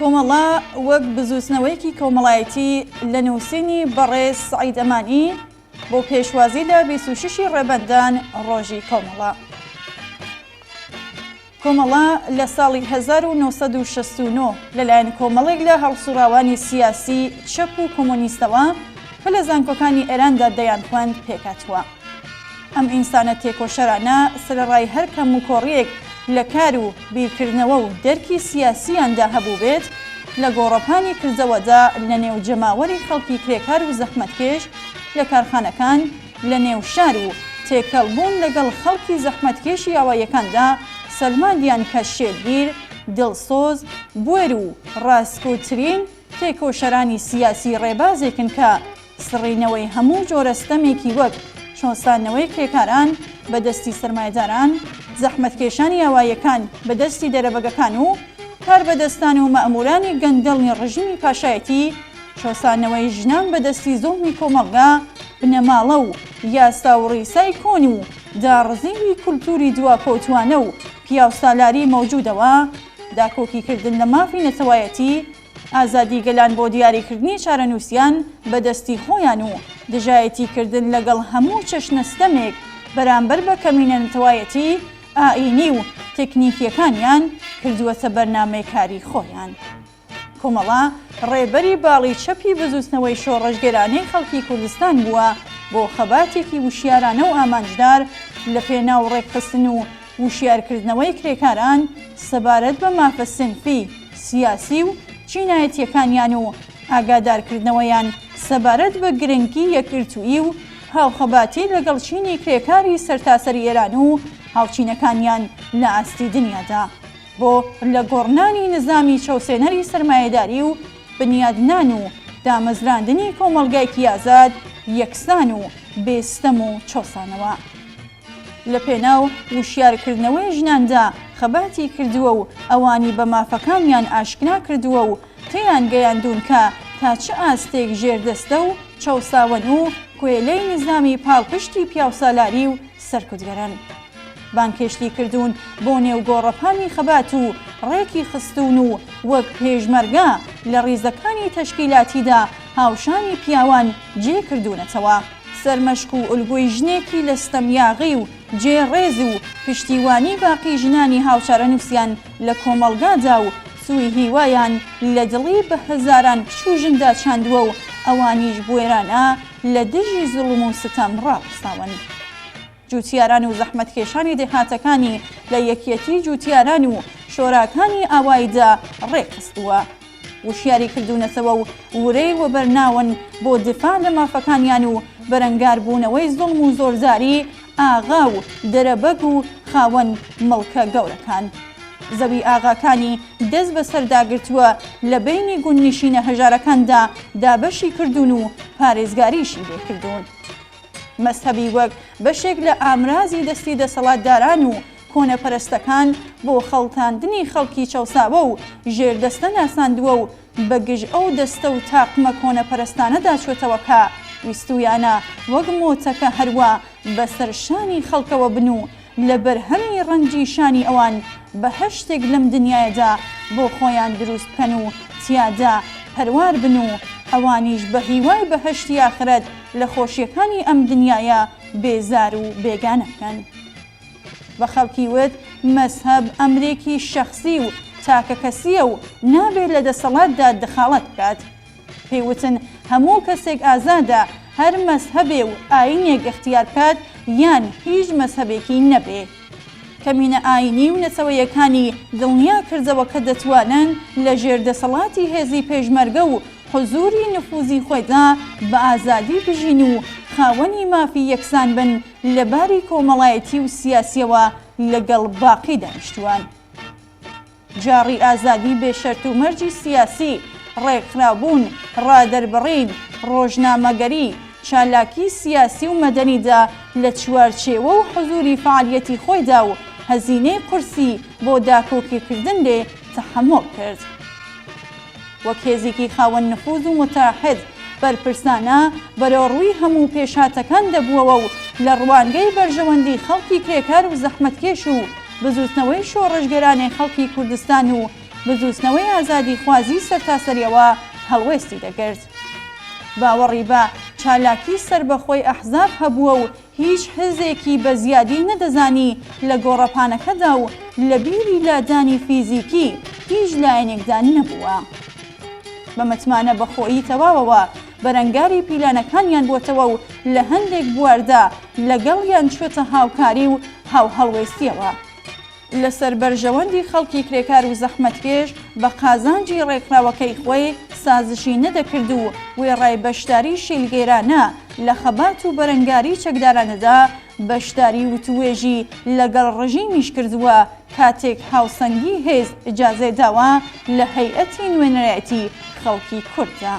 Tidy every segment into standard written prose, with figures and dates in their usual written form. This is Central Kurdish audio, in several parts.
کۆمەڵە وەک بزووتنەوەیەکی کۆمەڵایەتی لە نووسینی بەڕێز سەعید ئەمانی بۆ پێشوازی لە 26 ڕێبەندان ڕۆژی کۆمەڵە. کۆمەڵە لە ساڵی 1969 لەلایەن کۆمەڵێک لە هەڵسوڕاوانی سیاسی چەپ و کۆمۆنیستەوە کە لە زانکۆکانی ئێراندا دەیانخوێند پێکهاتووە. ئەم ئینسانە تێکۆشەرانە سەرەڕای هەر کەموکۆڕییەک لە کار و بیرکردنەوە و دەرکی سیاسییاندا هەبووبێت، لە گۆڕەپانی کردەوەدا لە نێو جەماوەری خەڵکی کرێکار و زەحمەتکێش لە کارخانەکان، لە نێو شار و تێکەڵ بوون لەگەڵ خەڵکی زەحمەتکێشی ئاواییەکاندا سەلماندیان کە شێلگیر، دڵسۆز، بوێر و ڕاستگۆترین تێکۆشەرانی سیاسی ڕێبازێکن کە سڕینەوەی هەموو جۆرە ستەمێکی وەک چەوساندنەوەی کرێکاران بە دەستی سەرمایەداران، زەحمەتکێشانی ئاواییەکان بە دەستی دەرەبەگەکان و کاربەدەستان و مەئموورانی گەندەڵی ڕژیمی پاشایەتی، چەوساندنەوەی ژنان بە دەستی زوڵمی کۆمەڵگا، بنەماڵە و یاسا و ڕیسای کۆن و داڕزیوی کولتووری دواکەوتووانە و پیاوسالاری مەوجوودەوە، داکۆکیکردن لە مافی نەتەوایەتی، ئازادی گەلان بۆ دیاریکردنی چارەنووسیان بە دەستی خۆیان و دژایەتیکردن لەگەڵ هەموو چەشنە ستەمێک بەرامبەر بە کەمینە نەتەوایەتی، ئایینی و تەکنیکییەکانیان کردووەتە بەرنامەی کاری خۆیان. کۆمەڵە ڕێبەری باڵی چەپی بزووتنەوەی شۆڕشگێرانەی خەڵکی کوردستان بووە بۆ خەباتێکی وشیارانە و ئامانجدار لە پێناو ڕێکخستن و وشیارکردنەوەی کرێکاران سەبارەت بە مافە سنفی، سیاسی و چینایەتییەکانیان و ئاگادارکردنەوەیان سەبارەت بە گرنگی یەکگرتوویی و هاوخەباتی لەگەڵ چینی کرێکاری سەرتاسەری ئێران و هاوچینەکانیان لە ئاستی دنیادا بۆ لەگۆڕنانی نزامی چەوسێنەری سەرمایەداری و بنیادنان و دامەزراندنی کۆمەڵگایەکی ئازاد، یەکسان و بێ ستەم و چەوسانەوە. لە پێناو وشیارکردنەوەی ژناندا خەباتی کردووە و ئەوانی بە مافەکانیان ئاشکرا کردووە و تێیان گەیاندوون کە تا چ ئاستێک ژێردەستە و چەوساوەن و کۆیلەی نیزامی پاڵپشتی پیاوسالاری و سەرکوتگەرن. بانگهێشتی کردوون بۆ نێو گۆڕەپانی خەبات و ڕێکی خستوون و وەک پێشمەرگە لە ڕیزەکانی تەشکیلاتیدا هاوشانی پیاوان جێ کردوونەتەوە. سەرمەشق و ئولگوی ژنێکی لە ستەم یاغی و جێ ڕێز و پشتیوانی باقی ژنانی هاوچارەنووسیان لە کۆمەڵگادا و سووی هیوایان لە دڵی بە هەزاران کچ و ژندا چاندووە و ئەوانیش بوێرانە لە دژی زوڵم و ستەم ڕاوەستاون. جوتیاران و زەحمەتکێشانی دێهاتەکانی لە یەکیەتی جوتیاران و شۆراکانی ئاواییدا ڕێکخستووە. وشیاری کردوونەتەوە و ورەی وەبەرناون بۆ دیفاع لە مافەکانیان و بەرەنگاربوونەوەی زوڵم و زۆرداری ئاغا و دەرەبەگ و خاوەن مڵکە گەورەکان. زەوی ئاغاکانی دەست بەسەردا گرتووە لە بەینی گوندنشینە هەژارەکاندا دابەشی کردوون و پارێزگاریشی لێ کردوون. مەزهەبی وەک بەشێک لە ئامرازی دەستی دەسەڵاتداران و کۆنەپەرستەکان بۆ خەڵتاندنی خەڵکی چەوساوە و ژێردەستە ناساندووە و بە گژ ئەو دەستە و تاقمە کۆنەپەرستانەدا چۆتەوە کە ویستوویانە وەک مۆتەکە هەروا بەسەر شانی خەڵکەوە بن و لە بەرهەمی ڕەنجی شانی ئەوان بەهەشتێک لەم دنیایەدا بۆ خۆیان دروست بکەن و تیادا پەروار بن و ئەوانیش بە هیوای بەهەشتی ئاخرەت لە خۆشیەکانی ئەم دنیایە بێزار و بێگانە بکەن. بە خەڵکی وت مەزهەب ئەمرێکی شەخسی و تاکەکەسیە و نابێت لە دەسەڵاتدا دخاڵەت بکات. پێی وتن هەموو کەسێک ئازادە هەر مەزهەبێ و ئایینێک ئیختیار بکات یان هیچ مەزهەبێکی نەبێ. کەمینە ئایینی و نەتەوەیەکانی دڵنیا کردەوە کە دەتوانن لە ژێر دەسەڵاتی هێزی پێشمەرگە و. حزووری نفوزی خۆیدا بە ئازادی بژین و خاوەنی مافی یەکسان بن لە باری کۆمەڵایەتی و سیاسیەوە لەگەڵ باقی دانیشتووان. جاڕی ئازادی بێ شەرت و مەرجی سیاسی، ڕێکخراوبوون، ڕادەربڕین، ڕۆژنامەگەری، چالاکی سیاسی و مەدەنیدا لە چوارچێوە و حزووری فەعالیەتی خۆیدا و هەزینەی قورسی بۆ داکۆکیکردن لێ تەحەموڵ کرد. وەک هێزیکی خاوەن نفوز و موتەعەهد بەرپرسانە بەرەوڕووی هەموو پێشهاتەکان دەبووەوە و لە ڕوانگەی بەرژەوەندی خەڵکی کرێکار و زەحمەتکێش و بزووتنەوەی شۆڕشگێرانەی خەڵکی کوردستان و بزووتنەوەی ئازادیخوازی سەرتاسەریەوە هەڵوێستی دەگرت. باوەڕی بە چالاکی سەربەخۆی ئەحزاب هەبووە و هیچ حزێکی بە زیادی نەدەزانی لە گۆڕەپانەکەدا و لە بیری لادانی فیزیکی هیچ لایەنێکدا نەبووە. بە متمانە بەخۆیی تەواوەوە بەرەنگاری پیلانەکانیان بۆتەوە و لە هەندێک بواردا لەگەڵیان چووەتە هاوکاری و هاوهەڵوێستیەوە. لەسەر بەرژەوەندی خەڵکی کرێکار و زەحمەتکێش بە قازانجی ڕێکخراوەکەی خۆی سازشی نەدەکرد و وێڕای بەشداری شیلگێرانە لە خەبات و بەرەنگاری چەکدارانەدا بەشداری وتووێژی لەگەڵ ڕژیمیش کردووە کاتێک هاوسەنگی هێز ئیجازەی داوە لە هەیئەتی نوێنەرایەتی خەڵکی کورددا.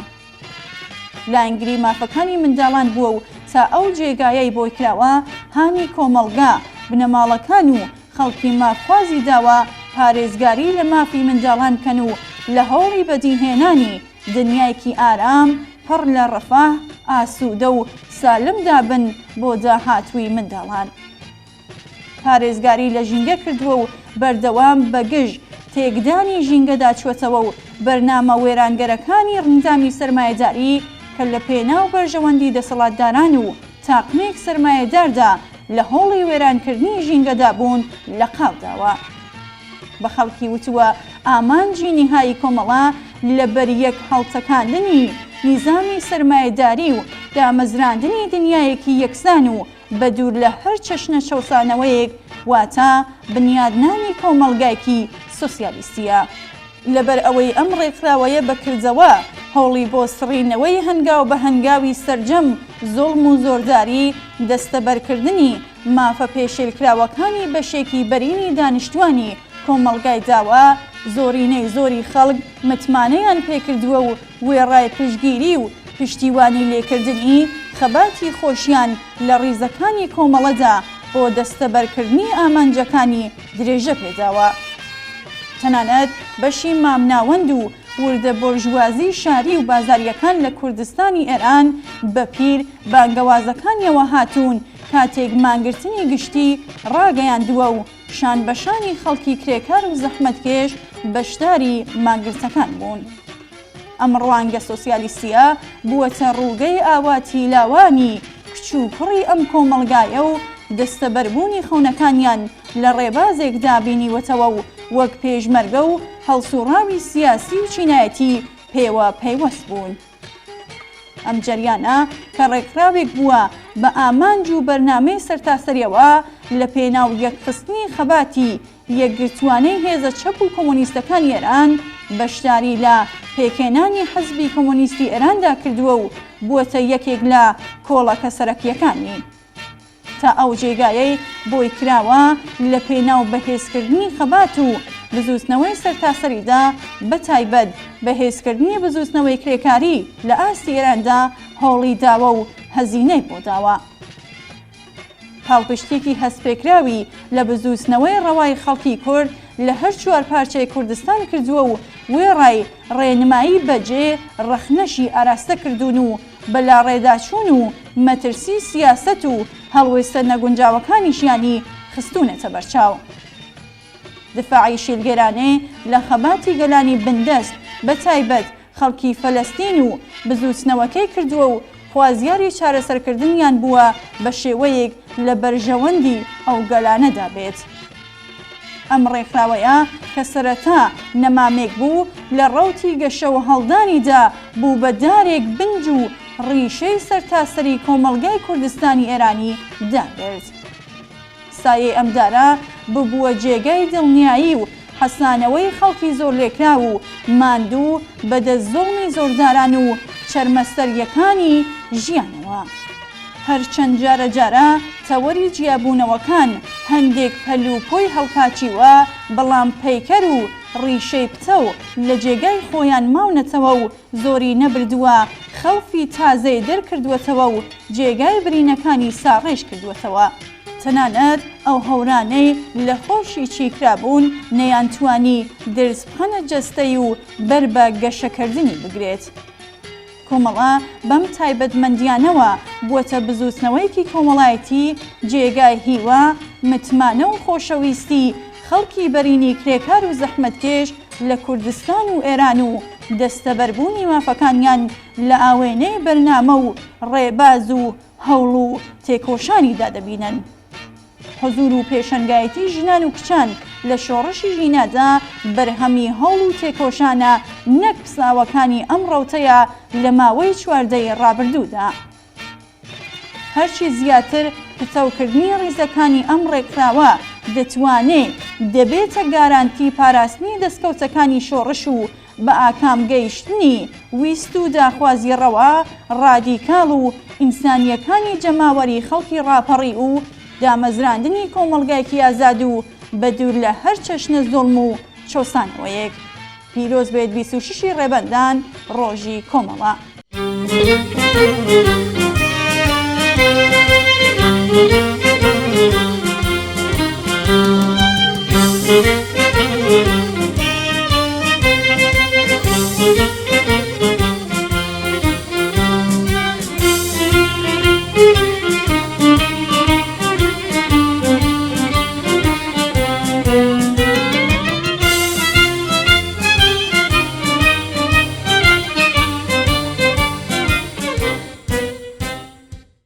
لایەنگری مافەکانی منداڵان بووە و تا ئەو جێگایەی بۆی کراوە هانی کۆمەڵگا، بنەماڵەکان و خەڵکی مافخوازی داوە پارێزگاری لە مافی منداڵان بکەن و لە هەوڵی بەدیهێنانی دنیایەکی ئارام، پڕ لە ڕەفاه، ئاسوودە و سالمدا بن بۆ داهاتووی منداڵان. پارێزگاری لە ژینگە کردووە و بەردەوام بە گژ تێکدانی ژینگەدا چووەتەوە و بەرنامە وێرانگەرەکانی ڕنیزامی سەرمایەداری کە لە پێناو بەرژەوەندی دەسەڵاتداران و تاقمێک سەرمایەداردا لە هەوڵی وێرانکردنی ژینگەدا بوون لە قاو داوە. بە خەڵکی وتووە ئامانجی نیهایی کۆمەڵە لە بەریەک هەڵتەکاندنی نیزامی سەرمایەداری و دامەزراندنی دنیایەکی یەکسان و بەدوور لە هەر چەشنە چەوسانەوەیەک، واتە بنیادنانی کۆمەڵگایکی سۆسیالیستییە. لەبەر ئەوەی ئەم ڕێکخراوەیە بە کردەوە هەوڵی بۆ سڕینەوەی هەنگاو بە هەنگاوی سەرجەم زوڵم و زۆرداری، دەستەبەرکردنی مافە پێشێلکراوەکانی بەشێکی بەرینی دانیشتوانی کۆمەڵگای داوە، زۆرینەی زۆری خەڵک متمانەیان پێکردووە و وێڕای پشتگیری و پشتیوانی لێکردنی، خەباتی خۆشیان لە ڕیزەکانی کۆمەڵەدا بۆ دەستەبەرکردنی ئامانجەکانی درێژە پێداوە. تەنانەت بەشی مامناوەند و وردە بۆرژوازی شاری و بازارییەکان لە کوردستانی ئێران بە پیر بانگەوازەکانیەوە هاتوون کاتێک مانگرتنی گشتی ڕاگەیاندووە و شانبەشانی خەڵکی کرێکار و زەحمەتکێش بەشداری مانگرتەکان بوون. ئەم ڕوانگە سۆسیالیستییە بووەتە ڕووگەی ئاواتی لاوانی کچ و کوڕی ئەم کۆمەڵگایە و دەستەبەربوونی خەونەکانیان لە ڕێبازێکدا بینیوەتەوە و وەک پێشمەرگە و هەڵسوڕاوی سیاسی و چینایەتی پێوە پەیوەست بوون. ئەم جەریانە کە ڕێکخراوێک بووە بە ئامانج و بەرنامەی سەرتاسەریەوە لە پێناو یەکخستنی خەباتی یەکگرتووانەی هێزە چەپ و کۆمۆنیستەکانی ئێران بەشداری لە پێکهێنانی حزبی کۆمۆنیستی ئێراندا کردووە و بووەتە یەکێک لە کۆڵەکە سەرەکییەکانی. تا ئەو جێگایەی بۆی کراوە لە پێناو بەهێزکردنی خەبات و بزووتنەوەی سەرتاسەریدا بە تایبەت بەهێزکردنی بزووتنەوەی کرێکاری لە ئاستی ئێراندا هەوڵی داوە و هەزینەی بۆ داوە. پاڵپشتییەکی هەستپێکراوی لە بزووتنەوەی ڕەوای خەڵکی کورد لە هەر چوارپارچەی کوردستان کردووە و وێڕای ڕێنمایی بەجێ ڕەخنەشی ئاراستە کردوون و بە لاڕێداچوون و مەترسی سیاسەت و هەڵوێستە نەگونجاوەکانیشیانی خستوونەتە بەرچاو. دفاعی شیلگێرانێ لە خەباتی گەلانی بندەست بە تایبەت خەڵکی فەلەستین و بزووتنەوەکەی کردووە و خوازیاری چارەسەرکردنیان بووە بە شێوەیەک لە بەرژەوەندی ئەو گەلانەدا بێت. ئەم ڕێکخراوەیە کە سەرەتا نەمامێک بوو، لە ڕەوتی گەشە و هەڵدانیدا بوو بە دارێک بنج و ڕیشەی سەرتاسەری کۆمەڵگای کوردستانی ئێرانی داگرت. سایەی ئەم دارە ببووە جێگای دڵنیایی و. حەسانەوەی خەڵکی زۆرلێکراو و ماندوو بە دەست زوڵمی زۆرداران و چەرمەسەرییەکانی ژیانەوە. هەرچەند جارە جارە تەوەری جیابوونەوەکان هەندێک پەل و پۆی هەڵپاچیوە، بەڵام پەیکەر و ڕیشەی پتەو لە جێگای خۆیان ماونەتەوە و زۆری نەبردووە خەڵفی تازەی دەرکردووەتەوە و جێگای برینەکانی ساڕێژ کردووەتەوە. تەنانەت ئەو هەورانەی لە خۆشی چیکرابوون نەیانتوانی درز بخەنە جەستەی و بەر بە گەشەکردنی بگرێت. کۆمەڵە بەم تایبەتمەندییانەوە بووەتە بزووتنەوەیەکی کۆمەڵایەتی جێگای هیوا، متمانە و خۆشەویستی خەڵکی بەرینی کرێکار و زەحمەتکێش لە کوردستان و ئێران و دەستەبەربوونی مافەکانیان لە ئاوێنەی بەرنامە و ڕێباز و هەوڵ و تێکۆشانیدا دەبینن. حزوور و پێشەنگایەتی ژنان و کچان لە شۆڕشی ژینادا بەرهەمی هەوڵ و تێکۆشانە نەک پساوەکانی ئەم ڕەوتەیە لە ماوەی چواردەی ڕابردوودا. هەرچی زیاتر پتەوکردنی ڕیزەکانی ئەم ڕێکخراوە دەتوانێ دەبێتە گارانتی پاراستنی دەستکەوتەکانی شۆڕش و بە ئاکام گەیشتنی ویست و داخوازی ڕەوا، ڕادیکاڵ و ئینسانییەکانی جەماوەری خەڵکی ڕاپەڕیو و دامەزراندنی کۆمەڵگایەکی ئازاد و بە دوور لە هەر چەشنە زوڵم و چەوسانەوەیەک. پیرۆز بێت 26 ی ڕێبەندان ڕۆژی کۆمەڵە.